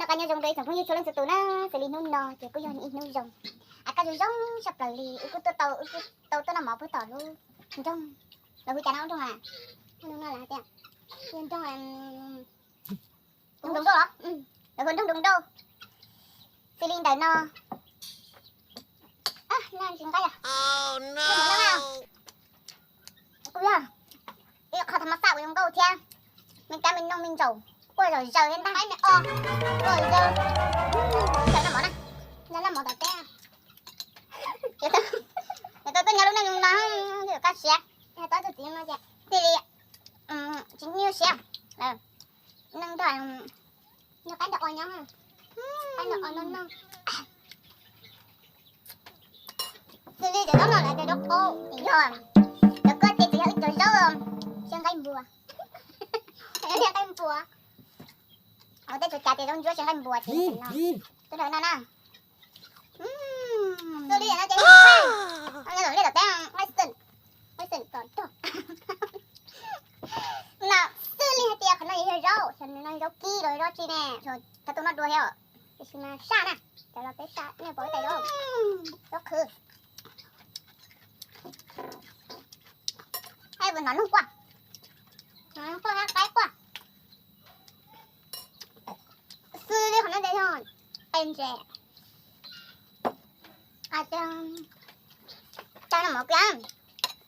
Nyob zoo rau ib tsoom phooj ywg txhua leej txhua tus na, xws li hnub no ces kuj yog ib hnub zoo, a kaj zoo zoo tshaj plaws li, wb kuj tuaj tau, wb kuj tau tuaj noj mov puag tom lub nroog, lawv hu cas no nroog a, nroog no lawv tias, nroog, nroog Doo Doj los, lawv hu nroog Doo Doj. Xws li ntawm no, tsis nqaij, kuj yog ib qho thas mas xaj uas zoo nkauj thiab, me kab me noog me ntsaum quaj zom zaws thiab ntag, me o, quaj zom zaws. Noj mov na, noj mov tom teb. Yog tau tuaj nyob lub neej zoo no, yuav kaj siab, thiaj li tsis nyuaj siab. Neej nrog, nrog qaib nrog os nyob, qaib nrog os noj noj. Xws li cov zaub no lawv tias zaub qaub, yog cov koj tias tsis yog ib cov zaub, siab nqaij npua, siab nqaij npua. Ua tej txhua cas tias zaub ntsuab siab nqaij npua ces no, tuaj nrog no na. Xws li no ces, nyob tom teb, no, xws li hais tias qhov no yog zaub, no zaub kib los zaub tsi ne, thaum tus no dua thiab, tiam sis mas saj na, cov los peb saj nej pom tais zaub, zaub qhwv. Hnov noog quaj, hnov noog quaj, qaib quaj. Xws li qhov no ces yog qe ntses, cas no mov kiag,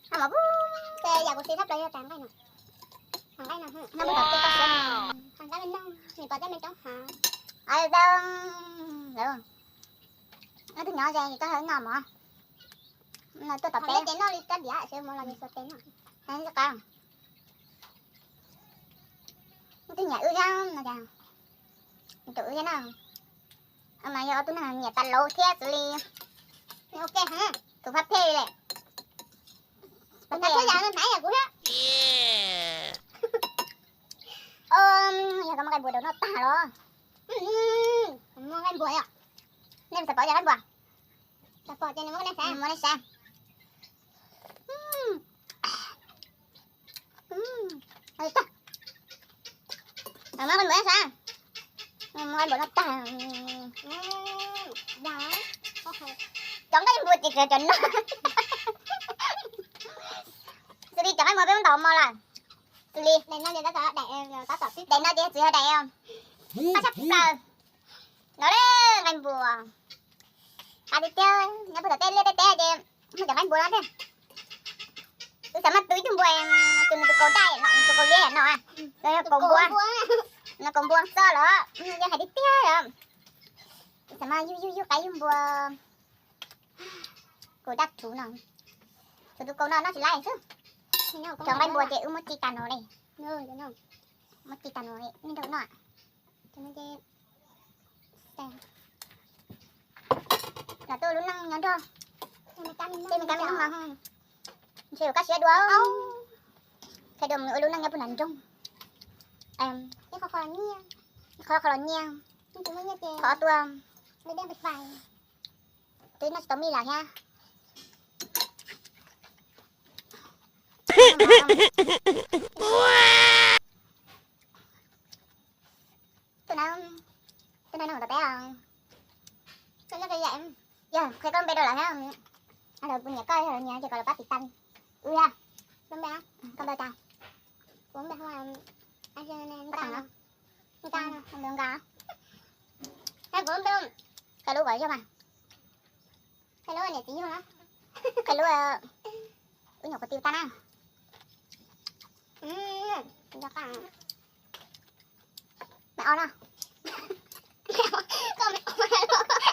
no mov ces yam kuv siv tshaj plaws yog tas nqaij no, nqaij no, nqaij me noog, nws pom tej me roob hav, no twb nyob ze koj noj mov, no tuaj tom teb ces noj li kab diav seb mov los li xuas tes no, qa, twb nyiam wb thiab no, tus wb thiab na, mas yog ob tug neeg nyiam tas lauv thiab xws li, tus phab phem li lawm, kuv thiab, yog koj muaj nqaij npua daus noj tag los, muaj nqaij npua, nej xav pom nqaij npua, muaj nej saib. Muaj nqaij npua sav, muaj nqaij npua noj tag. Cov nqaij npua ces cov no, xws li cov nqaij npua peb muab ntaus mov lawm, xws li daim no ces txiv yog daim, paj tshaj plaws no le, nqaij npua. Qab tiag tiag, nyob puag tom tej liaj tej teb ces muaj cov nqaij npua no tiag. Wb xav mas tus ib tug npua, tus nws tus kaus daj no, tus kaus liab no, kaus npua, no kaus npua txob los yog hais tiag tiag os. Wb xav mas yug yug yug qaib yug npua, kaus daj rhuv no, tsuas tus kaus no noj tsis laib xwb. Cov nqaij npua ces wb muab ci tas no li, muab ci tas no li nej nrog noj. Los tuaj lub neej nyob nrog tej me kab me noog no, ntshe yuav kaj siab dua. Qhia dua mus ua lub neej nyob puag nram nroog, qhov qhov los nyiaj, qhov tuaj, twb noj tsis tau mij lawm thiab. Tuaj na, tuaj na tom teb os. Yog qhia koj lub npe rau lawv thiab, lawv puas nyiam koj, yog lawv nyiam ces kom lawv pab tiv tas. Wb thiab, koj npe cas? Kuv npe Nka, Nka, Nka. Kuv npe, qhia lub kom yog mas, qhia lub niam txiv yug na, qhia lub, wb nyuam qhuav tiv tag na. Maiv Ob no, koj Maiv Ob, koj Maiv Ob, kuv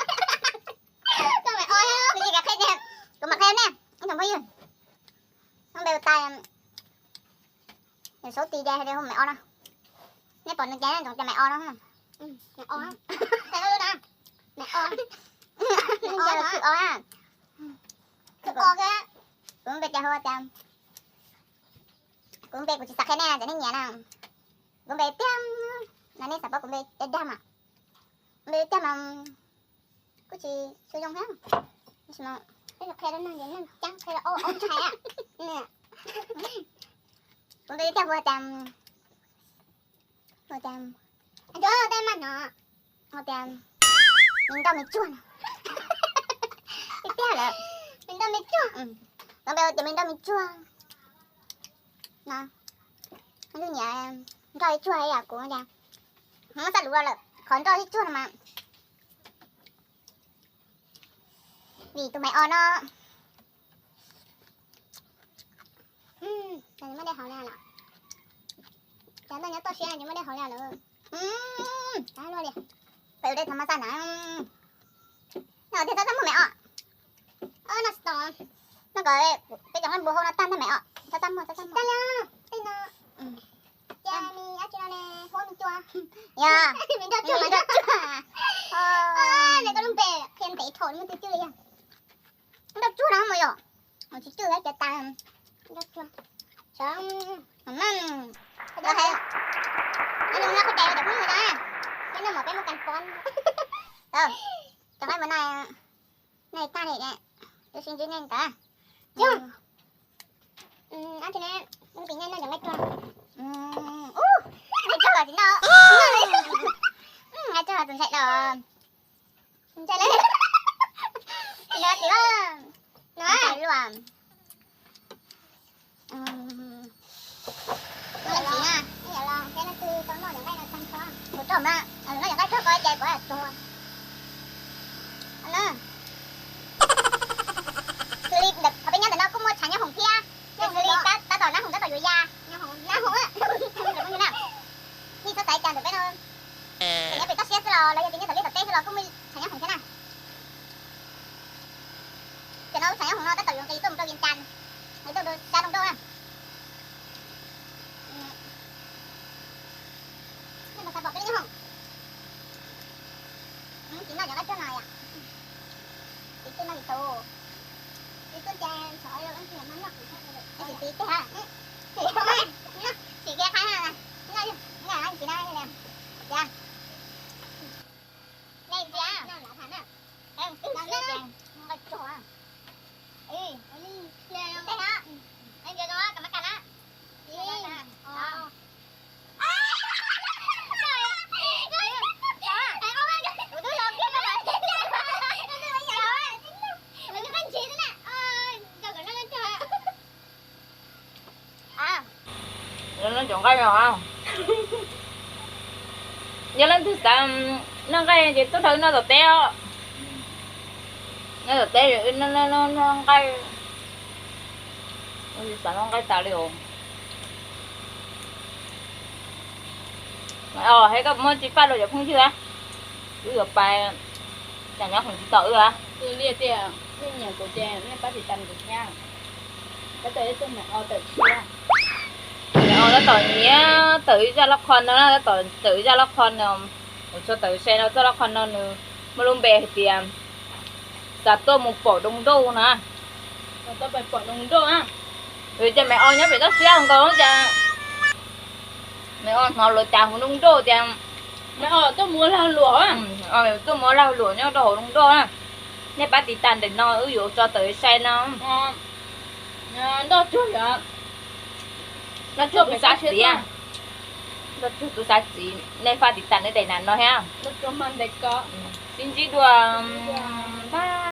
tsis kam qhia tias, kuv mam qhia nej ib tsoom phooj ywg, lub npe hu tas, yog Saub Tis ces hu Maiv Ob no. Nej pom nws ces nej ntsoov tias Maiv Ob no. Maiv Ob, Maiv Ob, Maiv Ob, kuv npe ces hu tias, kuv npe kuv tsis xav qhia nej ces nej nyiam na. Kuv npe tiag, nej xav paub kuv npe tiag mas, npe tiag mas kuj tsis tshua zoo thiab. Qhia rau neeg ces neeg ceeb qhia rau ntshai. Kuv npe tiag hu tias, hu tias, tej maj no, Tias me nrauj me tsuag no. Tiag tiag lawm, me nrauj me tsuag. Lawv tias me nrauj me tsuag no. Nws nyiam nrauj ib tsuag ib yam kuv tias. Muab xav lus lawm qhov nrauj ib tsuag no mas vim tus Maiv Os no. Muaj dej hauv li lawm. Cov noj nyob toj siab ces muaj dej hauv li lawm. Luaj li. Peb ua dej thov mas xaj na. No tias txhob txaj muag Maiv Os. No tsis tau. No kom peb cov nqaij npua hau no tag ntag Maiv Os. Txhob txaj muag, txhob txaj muag. Tag li tej no. Ces me dab tsi no ne, huab me cua. Yog me nrauj tsuag, me nrauj tsuag. Me koj lub npe qhia ntev dhau muaj twg cwj li yog. Nrauj tsuag no mas yom. Tsis cwj ces tas. Nrauj tsuag. Sawv mam mas. Los hais, no qhov cai cov phooj ywg na. Peb noj mov peb muaj kas pob. Cov nqaij mus no, nej tag li, tus sib ntsib nej ntawd. Cog. Ab tsi ne, ub tim nej noj cov nqaij tsuag. Ub, nqaij tsuag los tsis noj. Nqaij tsuag los tsis ntshai los. Ntshai li. Tsis noj tsis noj. Ntshai luaj. Ntshai na. Tus rog na, noj cov nqaij tsuag ko cai puas tuag. Xws li qhov peb nyob ntawm no kuj muaj tshav nyob hoom thiab. Ces xws li tab tom nab hoom tab tom yuav ya. Nab hoom, nej txhob xav cas ntawm peb no. Nyob pem toj siab xwb los los yog tias nyob tom liaj tom teb xwb los kuj muaj tshav nyob hoom thiab na. Cov no tshav nyob hoom no tab tom yuav nqis tuaj mus rau Vias Cas, nqis tuaj rau sab Looj Doj na. Nej puas xav pom peb lub nyob hoom? Tsis noj cov nqaij tsuag no yom. Tsis tug noj tsis tau. Tsis tug ces noj tsis tau. Tsis tug teg. Tsis kiag qab na. Tsis na. Tsis na. Tsis na. Cov nqaij no, yog leej twg xav noj nqaij ces tuaj dhau noj tom teb os. Noj tom teb, noj nqaij, xav noj nqaij tas li os. Os, hais koj muab tsis faj rau cov phooj ywg, wb yuav pais, cas nyob hoom tsis tau wb. Xws li tias nej nyiam kuv ces nej pab tiv tas kuv thiab. Tab tom ib tug Maiv Os tawm tshiab. Maiv Os tab tom nyiam tawm ib zaj lab qho no, tab tom tawm ib zaj lab qho no, ua tso tawm sai no, zaj lab qho no nws muaj lub npe hais tias xav tuaj mus pom Doo Nrauj na. Ces Maiv Os nyob pem toj siab nkaus ces Maiv Os hnov luag cas hu Doo Nrauj tias, Maiv Os tuaj mus ua lag luam, tuaj mus ua lag luam nyob rau hauv Doo Nrauj na. Nej pab tiv tas ntawm no wb yuav tso tawm sai no. Nrauj tsuag, nrauj tsuag tus xav txiv, nrauj tsuag tus xav txiv, nej faj tiv tas nej daim nas no thiab. Sib ntsib dua.